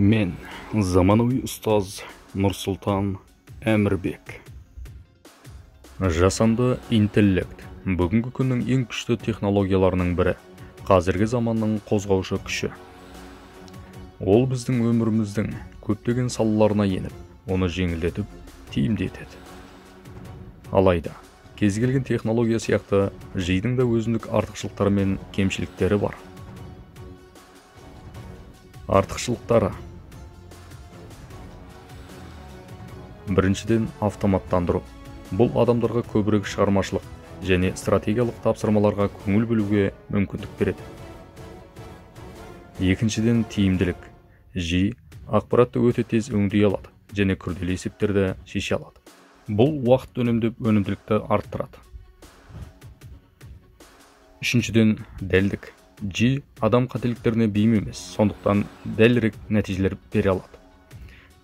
Мен заманауи ұстаз Нұрсұлтан Әмірбек. Жасанды интеллект бүгінгі күннің ең күшті технологияларының бірі, қазіргі заманның қозғаушы күші. Ол біздің өміріміздің көптеген салаларына еніп, оны жеңілдетіп, тиімді етеді. Алайда, кез келген технология сияқты ЖИ-дің де өзіндік артықшылықтары мен кемшіліктері бар. Артықшылықтары. Біріншіден, автоматтандыру. Бұл адамдарға көбірек шығармашылық және стратегиялық тапсырмаларға көңіл бөлуге мүмкіндік береді. Екіншіден, тиімділік. ЖИ ақпаратты өте тез өңдей алады және күрделі есептерді шеше алады. Бұл уақыт үнемдеп, өнімділікті арттырады. Үшіншіден, дәлдік. ЖИ адам қателіктеріне бейім емес, сондықтан дәлірек нәтижелер бере алады.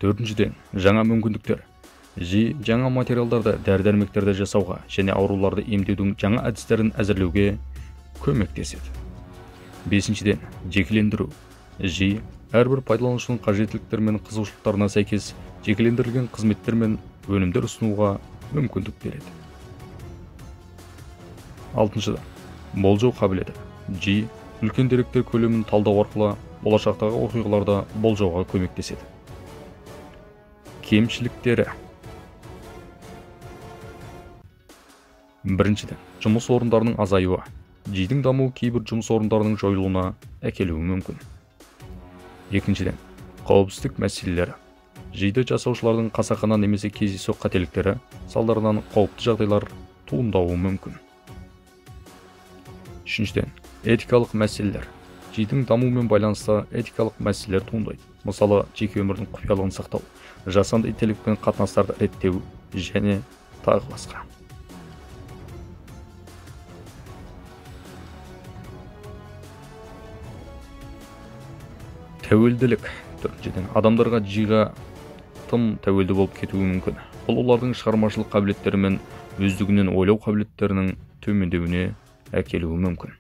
Төртіншіден, жаңа мүмкіндіктер. ЖИ жаңа материалдарды, дәрі-дәрмектерді жасауға және ауруларды емдеудің жаңа әдістерін әзірлеуге көмектеседі. Бесіншіден, жекелендіру. ЖИ әрбір пайдаланушының қажеттіліктері мен қызығушылықтарына сәйкес жекелендірілген қызметтер мен өнімдер ұсынуға мүмкіндік береді. Алтыншыдан, болжау қабілеті. ЖИ үлкен деректер көлемін талдау арқылы болашақтағы оқиғаларды болжауға көмектеседі. Кемшіліктері. Біріншіден, жұмыс орындарының азаюы. ЖИ-дің дамуы кейбір жұмыс орындарының жойылуына әкелуі мүмкін. Екіншіден, қауіпсіздік мәселелері. ЖИ-ді жасаушылардың қасақана немесе кездейсоқ қателіктері салдарынан қауіпті жағдайлар туындауы мүмкін. Үшіншіден, этикалық мәселелер. ЖИ-дің дамуымен байланысты этикалық мәселелер туындайды. Мысалы, жеке өмірдің құпиялығын сақтау, жасанды интеллектпен қатынастарды реттеу және тағы басқа. Тәуелділік. Төртіншіден, адамдарға ЖИ-ға тым тәуелді болып кетуі мүмкін. Бұл олардың шығармашылық қабілеттері мен өздігінен ойлау қабілеттерінің төмендеуіне әкелуі мүмкін.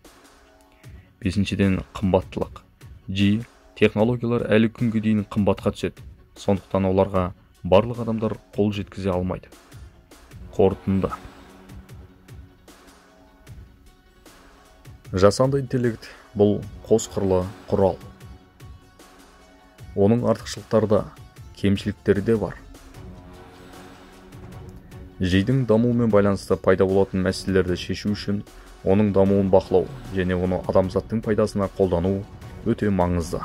Бесіншіден, қымбаттылық. ЖИ технологиялар әлі күнге дейін қымбатқа түседі, сондықтан оларға барлық адамдар қол жеткізе алмайды. Қорытынды. Жасанды интеллект бұл қос қырлы құрал. Оның артықшылықтары да, кемшіліктері де бар. ЖИ-дің дамуымен байланысты пайда болатын мәселелерді шешу үшін оның дамуын бақылау және оны адамзаттың пайдасына қолдану өте маңызды.